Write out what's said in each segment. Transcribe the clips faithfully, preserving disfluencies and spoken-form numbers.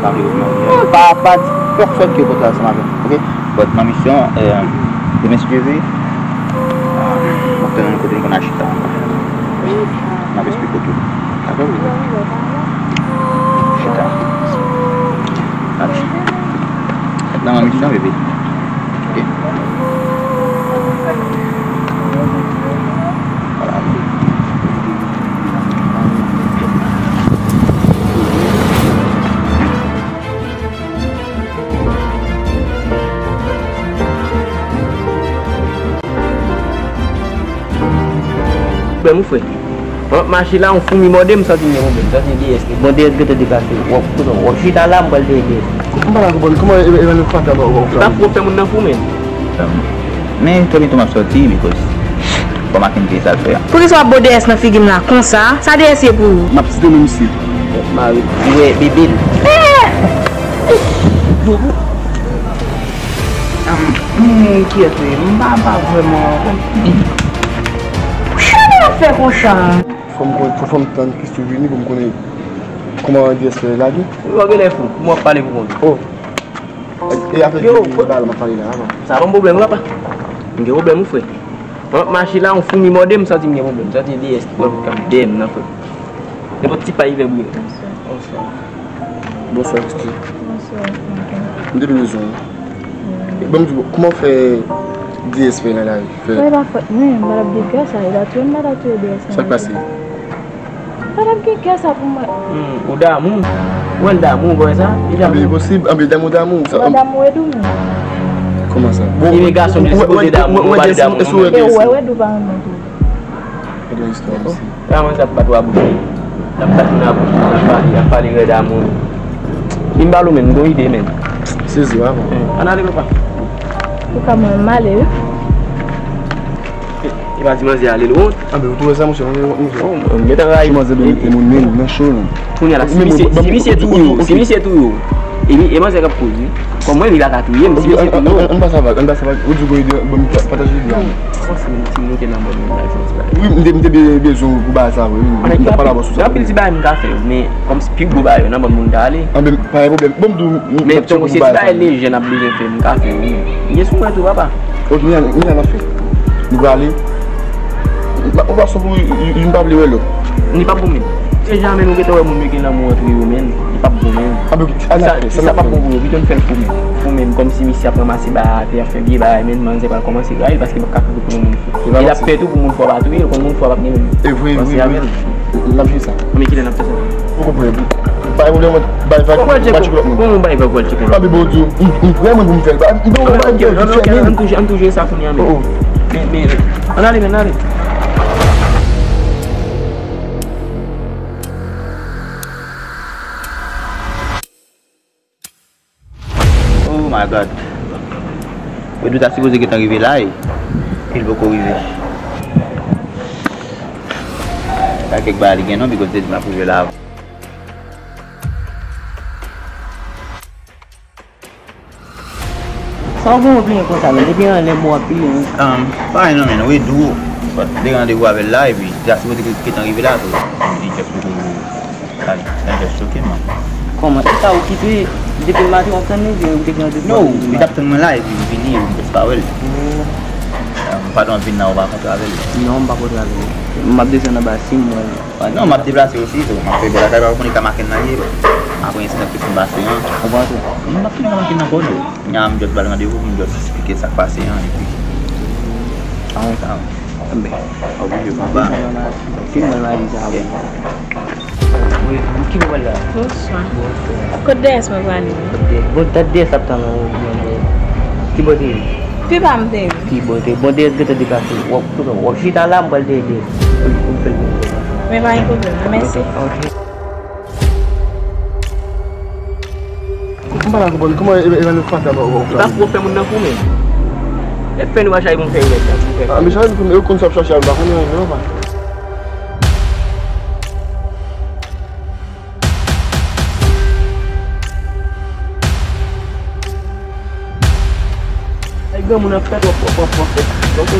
Pa, pa di pèsòn ke w kontre ansanm avè m, oke? But nan misyon, euh, demen si Dye vle, euh, m ap tann nou kote nou konn al chita. M ap esplike w tou. Dakò, bebe? Chita. Nan misyon, bebe. Bè, mon frè. Mwen ap mache la, yon foumi mòde m, m santi m gen pwoblèm, m santi D S. Bon, D S gentan deplase. W ap, w ap chita la, m pral dèyè D S. M pa ka konprann kòman e, e, e, fatra w, w, w, w. Li pa pwòp fè moun nan fou, menn. Men, trè byento m ap sòti, because fò m ak M T sa l fè a. Poukisa w ap bo D S nan figi m la konsa? Sa D S ye pou ou? M ap site non misye. Mari, ou wè bebe l. Hum, hum, kiyès li? M pa, pa vrèman konprann. Sa w ap fè konsa? Fò m konn, fò, fò m tann Christy vini pou m konnen kòman D S fè lage. Ou genlè fou, kòman w ap pale pou kont ou? Oh. E, e afè yo, ki bal m ap pale la, avan. Sa pa yon pwoblèm, papa. M gen pwoblèm, wi, frè. Mwen ap mache la, yon foumi mòde m, m santi m gen pwoblèm. M santi D S ki pran kout kap dèyè m nan, frè. Nenpòt ti pa rive bouye. Bonswa. Bonswa, Christy. Bonswa, tonton. M te vin bezwen w. Wi. Ban m di w, kòman w fè D S fè nan lari? Fè. Sa e pa fòt mwen, m pa t ap gen kè sa, e pa touye m, m pa t ap touye D S nan lari. Sa k pase? Pa t ap gen kè sa pou mwen. Hmm, ou damou. Ou wè l damou, ou wè sa? Li damou. Anben, e posib, anben, damou, damou, sa. Ou pa damou, e dou mwen. Kòman sa? Bon, e gason ki sipoze damou, ou pa damou. E ou wè, wè dou pa renmen tou. Gade istwa, mesye. Damou sa ap bat ou a bouch. L ap bat moun a bouch, l ap pale, l ap pale rèd damou. Vin ba l ou menm, m gon ide, menn. Sezi, wa, bon. Ann ale, papa. Ou ka mwen, m ale, wi. E pa di manzè ale l wont. Anben, ou tou wè sa, monchè, monchè. Oh, m gentan rayi. Manzè byen mete moun nan cho, non. Kounye a la, si misye, si misye touye w, si misye touye w, e mi-, e manzè k ap koz, wi. Kòm mwen, li pa ka touye m, si misye touye w. Ann pa sa vag, ann pa sa vag. Ou di w gon ide, bon, m pataje ide a. Kòman se menm ti moun ki nan bon moun la, jodi a? Wi, m te, m te be-, bezwen w pou bagay sa, wi. M t ap pale avè w sou sa. Gen anpil ti bagay m ka fè, men kòm se pi gwo bagay yo, nan bon moun ta ale. Anben, pa gen pwoblèm. Bon, m di w, m, m ap tcheke pou bagay sa. Men tankou se ti bagay lejè n ap bezwen fè, m ka fè, wi. Ye sou mwen tou, papa. Ok, men, men n ap fè. Nou prale. Ou pa sou pou youn pa vle wè lòt. Li p ap bon, menn. Se jamè nou gentan wè moun yo gen lanmou antre yo, menn. Li p ap bon, menn. Sa, sa p ap bon pou yo. Pito n fè l fou, menn. Fou, menn. Kòmsi misye ap ranmase bagay atè, ap fè vye bagay, menn. Manzè pral kòmanse rayi l paske l p ap ka kanpe pou yon moun fou. E l ap pè tou pou moun fou a pa touye l, konn moun fou a p ap gen menm. E vre, vre, vre. N ap jwe sa. Men kilè n ap fè sa? Ou konprann? Pa gen pwoblèm, bay vag, m a tcheke lòt moun. Kòman w bay vag w al tcheke lòt moun? Anben, bon Dye, m, m prè mwen pou m fè l. Ann tou jwe sa kounye a, men. Men, men, ann ale, men, ann ale. Oh my God. Wedou ta sipoze gentan rive la, e li poko rive. Pa kèk bagay li gen non, because li te di m ap rive la avan. Sa w gen w bliye konsa, men depi anlè m w ap bliye, wi. Um, pa anyen non, men Wedou, li te gen randevou avè l la, epi li ta sipoze gentan rive la, so, li just poko Ay, ay, just ok, man. Kòman? E sa ou ki te, depi maten w ap tann li, oubyen ou te gen randevou avè li? No, li t ap tann mwen la, epi m vini, epi m just pa wè l. Oh. Ah, m pa t anvi vin la, ou pa kontre avè l. Non, m pa kontre avè l. M ap desann anba si m wè l. Non, m ap deplase osi, so, m ap fè bò lakay, pa konn e ka Maken nan ye. Apre ensidan Christine pase an. Ou panse? M ap fini ka Maken nan kò l. Nya m just ba l randevou pou m just esplike sa k pase an, epi. Ah, sa. Enben, oblije pou ba. Ki mwen mari sa, wi. Wi, ki bò w la? Bonswa. Bonswa. Kot D S mwen prale? Kot D S? Bon, dat D S ap tann ou, menm, ki bò te ye? Pi ba m te ye. Ki bò te ye? Bon, D S gentan deplase. W ap, w ap chita la, m pral dèyè D S. Pou, pou m fè l vini. Men pa gen pwoblèm, mèsi. Ok, ok. M pa ka konprann kòman e, e, e, fatra w, w, w. Li pa fou fè moun nan fou, men. E fè nou pa chache pou m fè yon nèg la, pou m fè. Ah, men chache pou m, yo konn sa w ap chache a, m pa konnen anyen non, pa. Ay, granmoun ap fè twòp, twòp, twòp, twòp, twòp.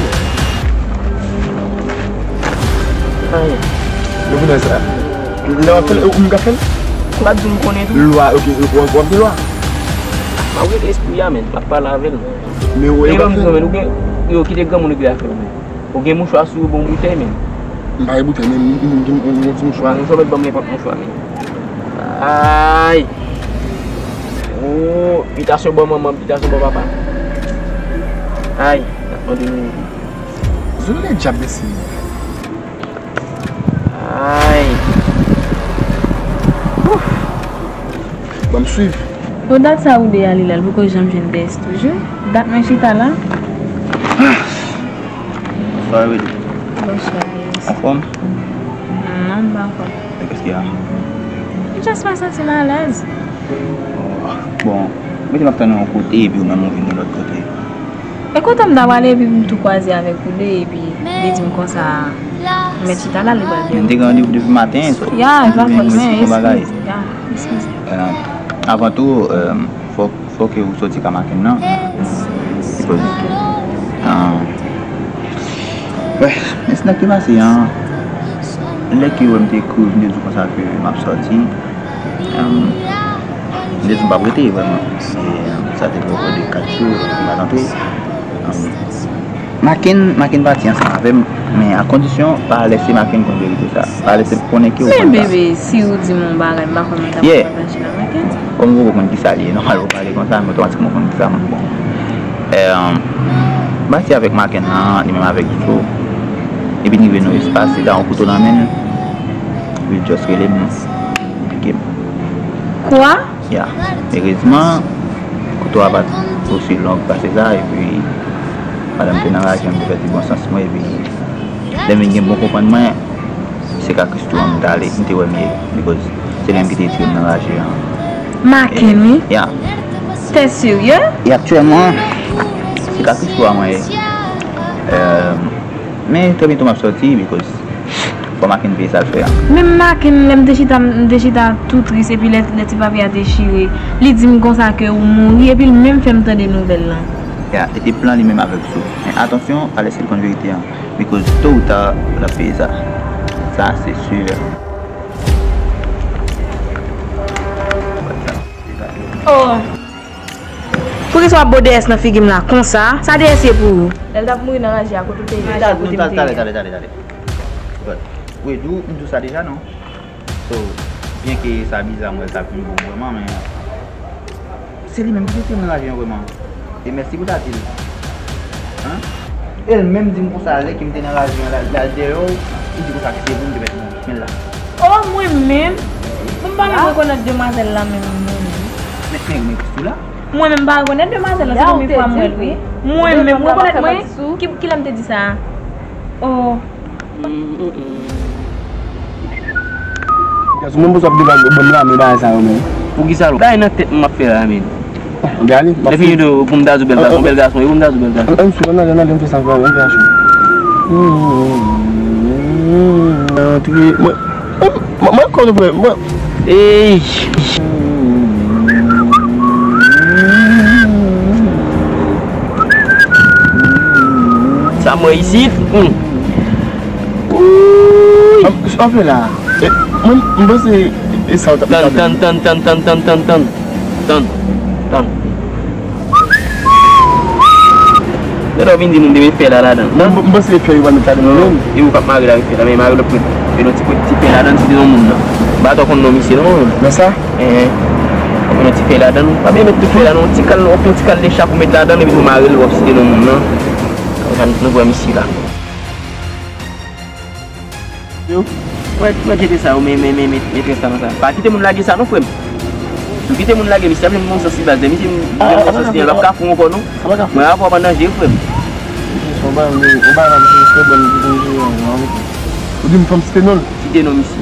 Anyen. Yo vin sa. Lè w ap fè l, ou menm k ap fè l? Pa di m konnen tou. Lwa, ok, w ap, w ap gen lwa. M ap rele espri a, men. M ap pale avè l. Men w wè, yo pa fè. Men ou gen, yo kite granmoun okipe afè yo, men. Ou gen mouchwa sou ou, bon boutèy, men. M pa gen boutèy, men m, m, m, m, m gen yon ti mouchwa. Mouchwa, mèt ban m nenpòt mouchwa, men. Ay! Oh, bitasyon bò manman, bitasyon bò papa. Ay, n ap mande nou. Zole dyab, mesye. Ay. Ouf. Ban m swiv. Bon, dat sa ou de ale la, l poko janm jwenn D S toujou. Dat mwen chita la. Bonswa, Rudy. Bonswa, Alex. Anfòm? Non, m pa anfòm. E kès ki a? M just pa santi m alèz. Oh, bon, mete m ap tann yon kote, epi ou menm ou vin yon lòt kote. E kote m ta prale, epi m tou kwaze avèk ou de, epi li di m konsa, mèt chita la, li pral demen. Men m te gen randevou depi maten, so. Ya, e pa fòt mwen, eskize. Ya, eskize. Eh, avan tou, eh, fòk, fòk ou soti ka Maken nan. Because, eh, wè, men sa k te pase an, lè ke wè m te ekri w, m te di w konsa ke m ap sòti, eh, m te di w m p ap rete vrèman. E, eh, sa te poko de kat jou, m pa t antre. Eh, Maken, Maken pati ansanm avè m, men a kondisyon, pa lèse Maken konn verite sa. Pa lèse l konnen ke ou konn sa. Men bebe, si ou di m yon bagay, m pa kwè mwen t ap pataje l a Maken. Kòm ou poko konn kisa li ye, nòmal ou pale konsa, men otomatikman ou konn kisa moun bon. Eh, m pati avèk Maken nan, li menm avèk Joe. Epi n rive nan yon espas, li ta yon kouto nan men l. Epi l just rele m, li pike m. Kwa? Ya. Erezman, kouto a pa t osi long pase sa, epi pandan m te nan raje a, m te pèdi bon sans mwen, epi lè m vin gen bon konprann mwen, se ka Christo an m t ale, m te wè m ye, because se li menm ki te retire m nan raje an. Maken, wi. Ya. T'es sérieux? E aktyèlman, se ka Christo a mwen ye. Eh, men trè byento m ap sòti, because fò Maken peye sa l fè a. Menm Maken, lè m te chita, m te chita tou tris, epi lè, lè ti papye a te chire, li di m konsa ke ou mouri, epi l menm fè m tande nouvèl lan. Ya, e te plan li menm avèk Joe. Men atansyon, pa lèse l konn verite an. Because tôt ou tard, l ap peye sa. Sa, se sûr. Oh. Poukisa w ap bo D S nan figi m la konsa? Sa D S ye pou ou? Lè l t ap mouri nan raje a, kote w te ye? Talè, talè, talè, talè. But, wi, di w, m di w sa deja, non? So, byenke sa biza, m wè l t ap vin bon vrèman, men se li menm ki te tire m nan raje an vrèman. E mèsi pou ta di l. Hein? E l menm di m konsa, lè ke m te nan raje an, l al, l al dèyè w, li di konsa ke se vre m te mèt mouri. Men l la. Oh, mwen menm? Bon, m pa menm rekonèt demwazèl la menm, mwen menm. Men, men, men, Christo la? Mwen menm, m pa rekonèt demwazèl la, se premye fwa m wè l, wi. Mwen menm, ou rekonèt mwen? Ki, kilè m te di sa? Oh. Gason, mwen bezwen ap degaje ban m la, men bagay sa yo, men. Poukisa l? Bagay nan tèt mwen m ap fè la, men. Gade, m ap fini de pou m ta di w bèl gason, bèl gason, e pou m ta di w bèl gason. Ann, ann swiv, ann ale, ann ale, m fè sa m fè, ann fè aksyon. Antre, mwen, mwen, mwen, mwen, mwen, Ey! Sa m wè isit? Hmm. Wouy! Anfen la, e, mwen, m panse e sa w t ap. Tann, tann, tann. Tann, tann. Lè w vin di moun te met fè la ladan l. Mwen, m panse fè yo pa met ladan l menm. E ou k ap mare l avèk fè la, men mare l ap met yon ti, ti fè ladan l, si te yon moun nan. M pa twò konn non misye non, mwen. Nan sa? Enhen. Yon ti fè ladan l. Pa byen met tout fè la non. Yon ti kal, yon ti kal de chat pou met ladan l, epi pou mare l, w ap si te non moun nan. Konsa nou, nou pran misye la. Yo. Mwen, mwen kite sa yo, men, men, men, men, men trè sa nan sa. Pa kite moun lage sa non, frè m. Si w kite moun lage, misye ap jwenn bon sans li baz. Misye gen bon sans li, l ap ka fou ankò non. Mwen avè w ap an danje, frè m. Ou di m fanm site non l? Site non misye.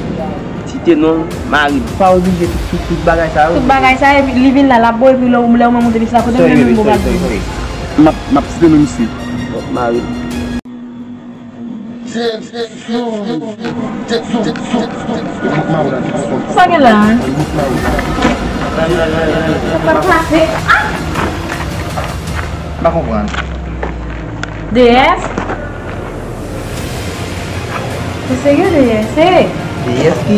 Site non l, mari l. Pa oblije tout, tout, tout bagay sa yo. Tout bagay sa, epi li vin la, l ap bo, epi lè w, lè w mwen monte misye la, kote m menm m bo bagay. M ap, m ap site non misye. Mari l. Sa gen la, hein? Sa k ap pase? Ah! M pa konprann. D S? Se serye, D S, hey! D S ki?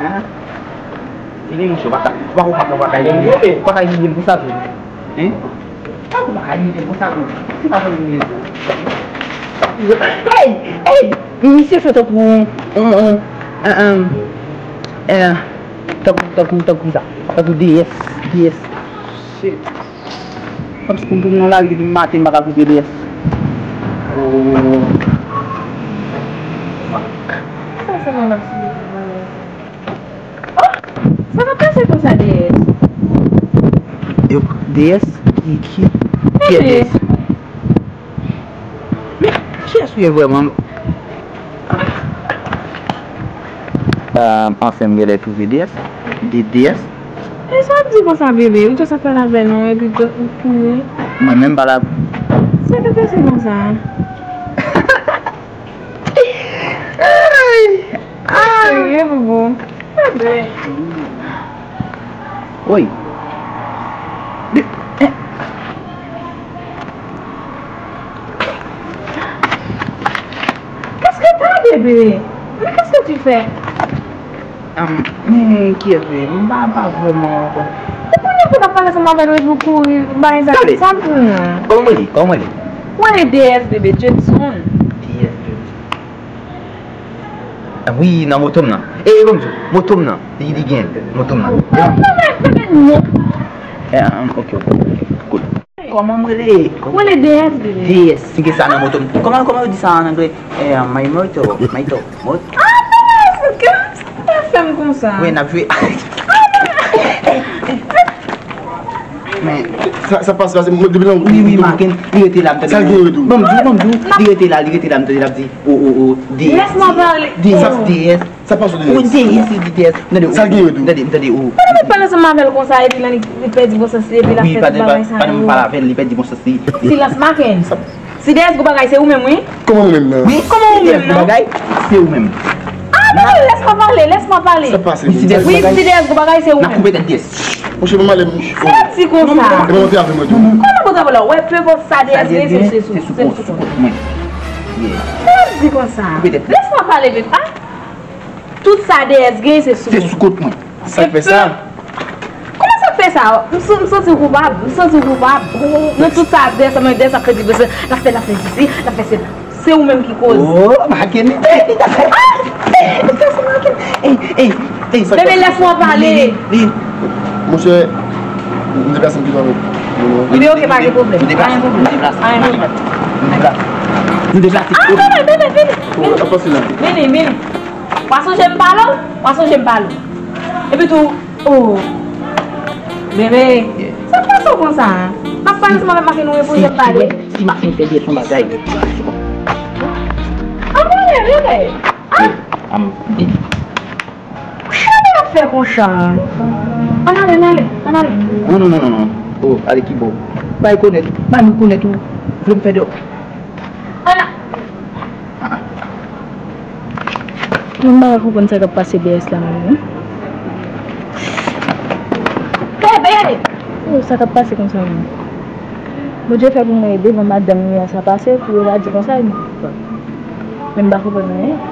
Hein? Vini, monchè, ou pa ka, ou pa ka, ou pa ka, ou pa ka, ou pa ka, ou pa ka, ou pa ka, ou pa ka, hein? Ou pa ka, ou pa ka, ou pa ka, ou pa ka, Hey! Hey! Misye fè tankou, tankou, tankou, tankou sa. Tankou D S, D S. Shit. Kòmsi pou m nan lari depi maten, m pa ka koute D S. Oh. Sa se nan ap subi. Sa se konsa, D S? Yo, D S? Ki, ki, ki D S? Men, kiyès ou ye vrèman? Ah, anfen, m genlè twouve D S. D, D S. E sa w ap di konsa, bebe? Ou just ap pale avè nou, epi w kouri. Mwen menm pale avè. Sa k ap pase konsa? Ay! Ah! Serye, boubou? Bebe. Wi. De, eh. Qu'est-ce que t'as, bébé? Mais qu'est-ce que tu fais? Am, men, kiyès, bebe? M pa, pa vrèman ankò. Ou konnen pou n ap pale ansanm avè nou epi w kouri bay zam. Tande. Sa pou nou? Kòman mwen li? Kòman mwen li? Mwen D S, bebe, Jetson. D S, bebe. Ah, wi, nan moto m nan. E, e, ban m di w, moto m nan. Li, li gen moto m nan. Non, non, non, non, non. Eh, ah, ok, ok, ok, cool. Kòman m rele? Ou rele D S, bebe. D S, si gen sa nan moto m. Kòman, kòman yo di sa an anglè? Eh, my moto, my to, moto. Ah, bebe, se ke, sa fè m konsa. Wi, n ap jwe. Men, sa, sa pase, pase, mwen depi nan. Wi, wi, Maken, li rete la, m tande. Sa gen yo tou? Ban m di w, ban m di w, li rete la, li rete la, m tande l ap di, o, o, o, D S. Laisse-moi parler. D S, D S. Sa pase, o, D S, li di D S. M tande, o. Sa gen yo tou? M tande, m tande, o. Ou pa t ap pale ansanm avè l konsa, epi la, li, li pèdi bon sans li, epi l ap fè tout bagay sa yo. Wi, pa, pa, pa, pa, pa pale avè l, li pèdi bon sans li. Silas Maken. Sa Si D S gwo bagay, se ou menm, wi. Kòman ou menm nan? Wi, kòman ou menm nan? Gwo bagay, se ou menm. Ah, bebe, laisse-moi parler, laisse-moi parler. Sa pase, wi, si D S gwo bagay, se ou menm. N ap koupe tèt D S. Monchè, mwen malè, m. Sa w ap di konsa? E mwen monte avè mwen tou. Kòman monte avè l la? Wè, pe enpòt sa D S gen, se, se sou, se sou kont mwen. Sa w ap di konsa? Koupe tèt. Laisse-moi parler, bebe. Ah! Tout sa D S gen, se sou kont. Se sou kont mwen. Sa k fè sa? Kòman sa k fè sa? M san-, m santi w koupab. M santi w koupab. Nan tout sa D S, mwen D S ap fè di, l ap fè, l ap fè sisi, l ap fè sela. Se ou menm ki koz. Oh, Maken, li fè, li ta fè. Ah! Ey, ey, ey, ey, ey, sa. Bebe, laisse-moi parler. Li, li, li. Monchè, m deplase m kite w avèk. Ebyen, ok, pa gen pwoblèm. Pa gen pwoblèm. M deplase. Pa gen pwoblèm. M deplase. M deplase. Ah, bebe, bebe, vini. Vini. Vini, vini. W a sonje m pale w? W a sonje m pale w? Epi tou, oh, bebe, sa k pase w konsa? M ap pale ansanm avèk Maken, nou repoze m pale. Si Maken fè byen son bagay. An ale, bebe. Ah! An ale, ap fè konsa. An ale, an ale, an ale. Non, non, non, non, non. Oh, ale ki bò? Bay konèt. Bay nou konèt ou vle m fè dòk. An ale. Mwen pa ka konprann sa k ap pase D S la menm non. Bebe! Oh, sa k ap pase konsa menm? Bondye fè pou mwen e devan madanm li an sa pase, pou yo pa di konsa, men m pa konprann anyen.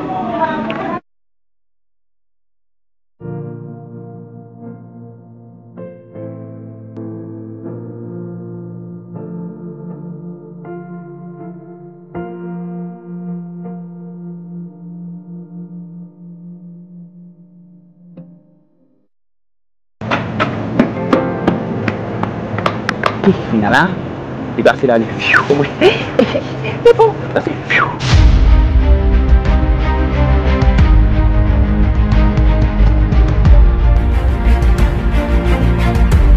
Tout fini la, li pase la, li fyou. Li bon, pase fyou.